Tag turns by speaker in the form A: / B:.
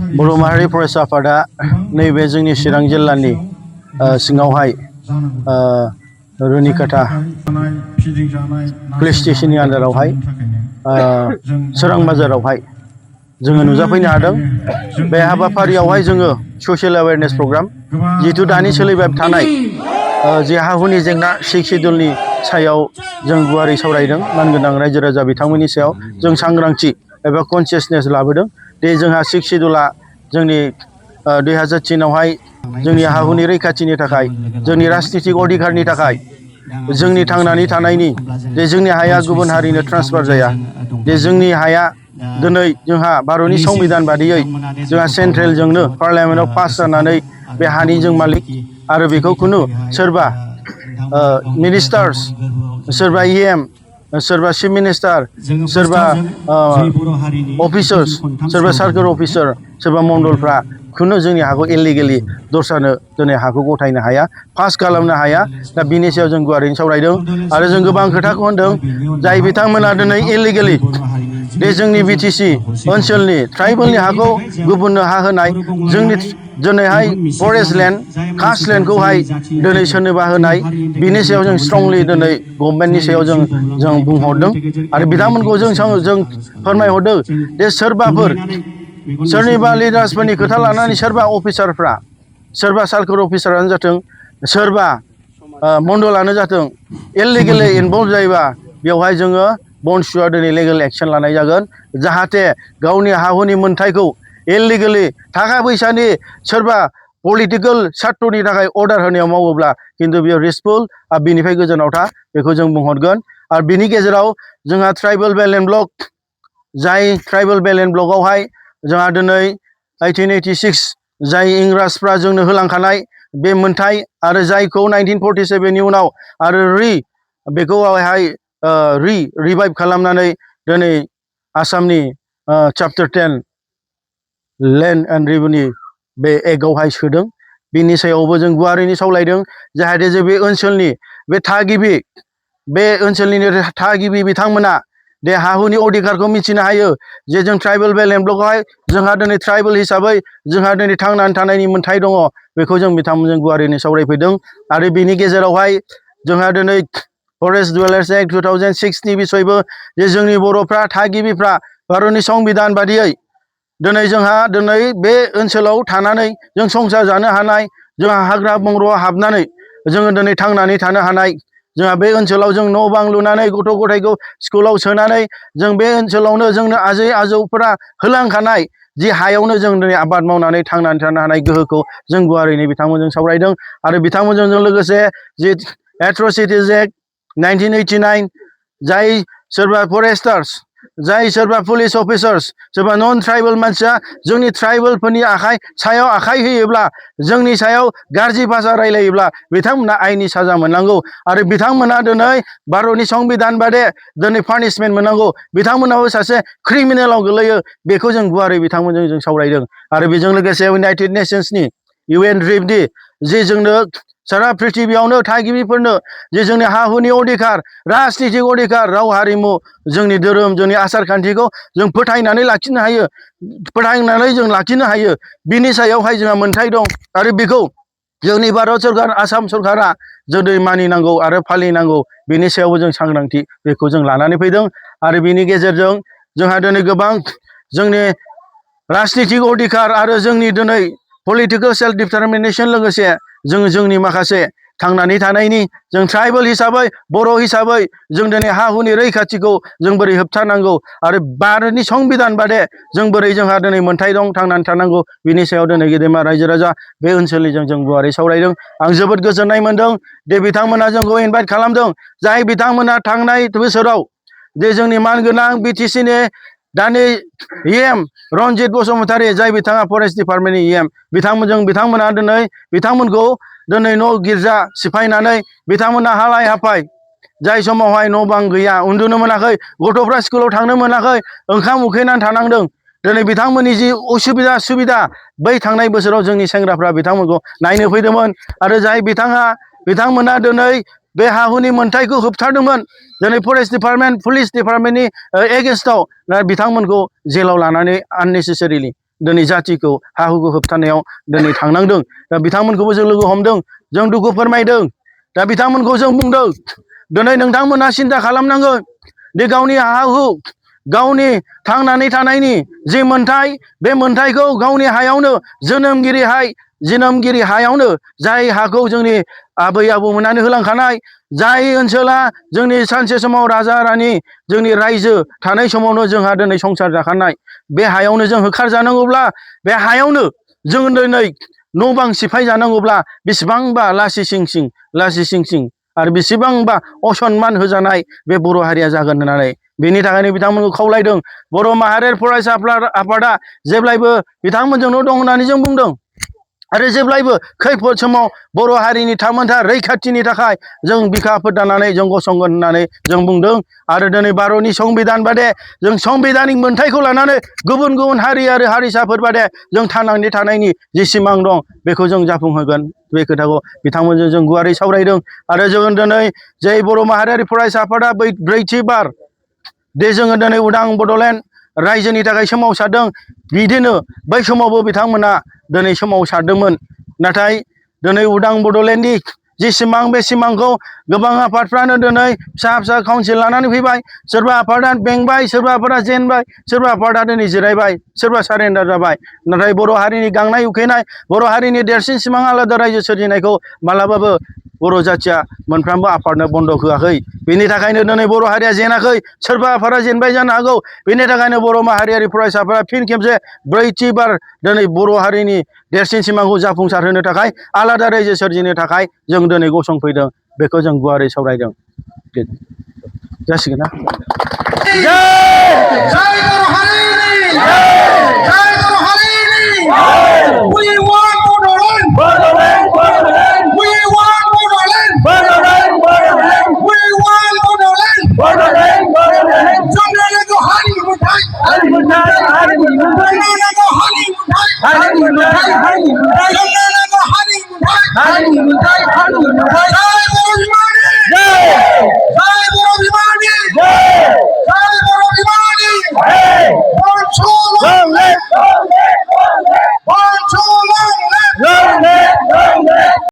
A: बर' माहारि फरायसा आफादा नैबे जोंनि चिरां जिल्लानि सिङावहाय रुनिकाटा पुलिस स्टेशननि आन्दारावहाय सोरां बाजारावहाय जोङो नुजाफैनो हादों। बे हाबाफारियावहाय जोङो ससियेल एवेयारनेस प्रग्राम जिहेतु दानि सोलिबाय थानाय जे हा हुनि जेंना सिक्स शिड्युलनि सायाव जों गुवारै सावरायदों। मानगोनां रायजो राजा बिथांमोननि सायाव जों सांग्रांथि एबा कनसियासनेस लाबोदों दे जोंहा सिक्स शिड्युला जोंनि 2003आवहाय जोंनि हा हुनि रैखाथिनि थाखाय, जोंनि राजनितिक अधिकारनि थाखाय, जोंनि थांनानै थानायनि जे जोंनि हाया गुबुन हारिनो ट्रान्सफार जाया, जे जोंनि हाया दिनै जोंहा भारतनि संबिधान बादियै जोंहा सेन्ट्रेलजोंनो पार्लियामेन्टआव पास जानानै बे हानि जों मालिक, आरो बेखौ खुनु सोरबा मिनिस्टार्स, सोरबा EM, सोरबा चिफ मिनिस्टार, सोरबा अफिसार्स, सोरबा सार्कोल अफिसार, सोरबा मण्डलफ्रा खुनु जोंनि हाखौ इलिगेलि दस्रानो दिनै हाखौ गथायनो हाया, पास खालामनो हाया। दा बिनि सायाव जों गुवारैनो सावरायदों आरो जों गोबां खोथाखौ होनदों। जाय बिथांमोना दिनै इलिगेलि बे जोंनि BTC ओनसोलनि ट्राइबेलनि हाखौ गुबुननो हा होनाय, जोंनि दिनैहाय फरेस्ट लेन्ड, कास्ट लेन्डखौहाय दिनै सोरनोबा होनाय, बिनि सायाव जों स्ट्रंलि दिनै गभर्नमेन्टनि सायाव जों बुंहरदों आरो बिथांमोनखौ जों फोरमायहरदों जे सोरबाफोर सोरनिबा लिडार्सफोरनि खोथा लानानै सोरबा अफिसारफ्रा, सोरबा सार्कोल अफिसारानो जाथों, सोरबा मण्डलानो जाथों, इलिगेलि इनभल्भ जायोबा बेवहाय जोङो बनसुआ दिनै लिगेल एक्सन लानाय जागोन। जाहाथे गावनि हा हुनि मोन्थायखौ इलिगेलि थाखा फैसानि सोरबा पलिटिकेल सार्थनि थाखाय अर्डार होनायाव मावोब्ला खिन्थु बेयो रिस्कफुल आरो बिनिफ्राय गोजानाव था, बेखौ जों बुंहरगोन। आरो बिनि गेजेराव जोंहा ट्राइबेल बेलेन्स ब्लक, जाय ट्राइबेल बेलेन्स ब्लकआवहाय जोंहा दिनै 1886 जाय इंराजफ्रा जोंनो होलांखानाय बे मोन्थाय, आरो जायखौ 1947नि उनाव आरो बेखौहाय रिभाइभ खालामनानै दिनै आसामनि चैप्टार 10 लेन्ड एन्ड रेभिनिउ बे एक्टआवहाय सोदों। बिनि सायावबो जों गुवारैनो सावरायदों जाहाथे जों बे ओनसोलनि बे ओनसोलनि थागिबि बिथांमोना बे हा हुनि अधिकारखौ मिथिनो हायो जे जों ट्राइबेल बेलेन्स ब्लकआवहाय जोंहा दिनै ट्राइबेल हिसाबै जोंहा दिनै थांनानै थानायनि मोन्थाय दङ। बेखौ जों बिथांमोनजों गुवारैनो सावरायफैदों आरो बिनि गेजेरावहाय जोंहा दिनै फरेस्ट डुवेलार्स एक्ट 2006नि बिसयबो जे जोंनि बर'फ्रा थागिबिफ्रा भारतनि संबिधान बादियै दिनै बे ओनसोलाव थानानै जों संसार जानो हानाय, जोंहा हाग्रा बंग्रायाव हाबनानै जोङो दिनै थांनानै थानो हानाय, जोंहा बे ओनसोलाव जों न' बां लुनानै गथ' गथायखौ स्कुलाव सोनानै जों बे ओनसोलावनो जोंनो आजै आजौफोरा होलांखानाय जि हायावनो जों दिनै आबाद मावनानै थांनानै थानो हानाय गोहोखौ जों गुवारैनो बिथांमोनजों सावरायदों। आरो बिथांमोनजों लोगोसे जि एट्रसिटिज एक्ट 1989, जाय सोरबा फरेस्टार्स, जाय सोरबा पुलिस अफिसार्स, सोरबा नन ट्राइबेल मानसिया जोंनि ट्राइबेलफोरनि सायाव आखाइ होयोब्ला, जोंनि सायाव गाज्रि भाषा रायलायोब्ला बिथांमोना आयेननि साजा मोननांगौ आरो बिथांमोना दिनै भारतनि संबिधान बादि दिनै पानिशमेन्ट मोननांगौ। बिथांमोनाबो सासे क्रिमिनेलाव गोलैयो। बेखौ जों गुवारै बिथांमोनजों जों सावरायदों आरो बेजों लोगोसे इउनाइटेड नेशन्सनि UN रेपनि जे जोंनो सारा पृथिबियावनो थागिबिफोरनो जे जोंनि हा हुनि अधिकार, राजनितिक अधिकार, राव हारिमु, जोंनि धोरोम, जोंनि आसार खान्थिखौ जों फोथांनानै लाखिनो हायो, बिनि सायावहाय जोंहा मोन्थाय दं आरो बेखौ जोंनि भारत सरकार, आसाम सरकारा जों मानिनांगौ आरो फालिनांगौ। बिनि सायावबो जों सांग्रांथि बेखौ जों लानानै फैदों आरो बिनि गेजेरजों जोंहा दिनै गोबां जोंनि राजनितिक अधिकार आरो जोंनि दिनै पलिटिकेल सेल्फ डिटारमिनेसन लोगोसे जोंनि माखासे थांनानै थानायनि, जों ट्राइबेल हिसाबै, बर' हिसाबै जों दिनै हा हुनि रैखाथिखौ जों बोरै होबथानांगौ आरो भारतनि संबिधान बादि जों बोरै जोंहा दिनै मोन्थाय दं थांनानै थानांगौ, बिनि सायाव दिनै गेदेमा रायजो राजा बे ओनसोलनि जों गुवारै सावरायदों। आं जोबोद गोजोननाय मोनदों दे बिथांमोना जोंखौ इनभाइट खालामदों। जाय बिथांमोना थांनाय बोसोराव जे जोंनि मानगोनां BTCनि दानि EM रनजित बसुमतारी जाय बिथाङा फरेस्ट डिपार्टमेन्टनि EM बिथांमोना बिथांमोनखौ दिनै न' गिर्जा सिफायनानै बिथांमोना हालाय हाफाय जाय समावहाय न' बां गैया उन्दुनो मोनाखै गथ'फ्रा स्कुलाव थांनो मोनाखै ओंखाम उखैनानै थानांदों दिनै बिथांमोननि जि उसुबिदा सुबिदा बै थांनाय बोसोराव जोंनि सेंग्राफ्रा बिथांमोनखौ नायनो फैदोंमोन आरो जाय बिथांमोना दिनै बे हा हुनि मोनथायखौ होबथादोंमोन दिनै फरेस्ट डिपार्टमेन्ट पुलिस डिपार्टमेन्टनि एगेन्स्टआव बिथांमोनखौ जेलाव लानानै आननेसेसारिलि दिनै जातिखौ हा हुखौ होबथानायाव दिनै थांनांदों दा बिथांमोनखौबो जों लोगो हमदों जों दुखु फोरमायदों दा बिथांमोनखौ जों बुंदों दिनै नोंथांमोना सिन्था खालामनांगोन दि गावनि हा हु गावनि थांनानै थानायनि जि मोनथाय बे मोनथायखौ गावनि हायावनो जोनोमगिरि हायावनो जाय हाखौ जोंनि आबै आबौमोनानो होलांखानाय जाय ओनसोला जोंनि सानसे समाव राजा रानि जोंनि रायजो थानाय समावनो जोंहा दिनै संसार जाखानाय बे हायावनो जों होखारजानांगौब्ला बे हायावनो जों दिनै न' बां सिफाय जानांगौब्ला बेसेबांबा लासि सिं सिं आरो बेसेबांबा असनमान होजानाय बे बर' हारिया जागोन होननानै बेनि थाखायनो बिथांमोनखौ खावलायदों बर' माहारियारि फरायसा आफादा जेब्लायबो बिथांमोनजोंनो दं होननानै जों बुंदों आरो जेब्लायबो खैफोद समाव बर' हारिनि थामोनथा रैखाथिनि थाखाय जों बिखा फोरदानानै जों गसंगोन होननानै जों बुंदों आरो दिनै भारतनि संबिधान बादे जों संबिधानिक मोनथायखौ लानानै गुबुन गुबुन हारि आरो हारिसाफोर बादे जों थांनानै थानायनि जि सिमां दं बेखौ जों जाफुंहोगोन बे खोथाखौ बिथांमोनजों जों गुवारै सावरायदों आरो जों दिनै जे बर' माहारियारि फरायसा आफादा ब्रैथि बार दे जोङो दिनै उदां बड'लेण्ड रायजोनि थाखाय सोमावसारदों बिदिनो बै समावबो बिथांमोना दिनै सोमावसारदोंमोन नाथाय दिनै उदां बड'लेण्डनि जि सिमां बे सिमांखौ गोबां आफादफ्रानो दिनै फिसा काउन्सिल लानानै फैबाय सोरबा आफादा बेंबाय सोरबा आफादा जेनबाय सोरबा आफादा दिनै जिरायबाय सोरबा सारेन्डार जाबाय नाथाय बर' हारिनि गांनाय उखैनाय बर' हारिनि देरसिन सिमां आलादा रायजो सोरजिनायखौ मालाबाबो बर' जाथिया मोनफ्रोमबो आफादनो बन्द होआखै बेनि थाखायनो दिनै बर' हारिया जेनाखै सोरबा आफादा जेनबाय जानो हागौ बेनि थाखायनो बर' माहारियारि फरायसाफोरा फिन खेबसे ब्रैथि बार दिनै बर' हारिनि देरसिन सिमांखौ जाफुंसार होनो थाखाय आलादा रायजो सोरजिनो थाखाय जों दिनै गसंफैदों बेखौ जों गुवारै सावरायदों जासिगोन ना
B: जय बर' हारिनि जय बर' हारिनि we want Bordoland we want Bordoland we want Bordoland जोंनो नांगौ हारि मोनथाय जोंनो नांगौ हारि मोनथाय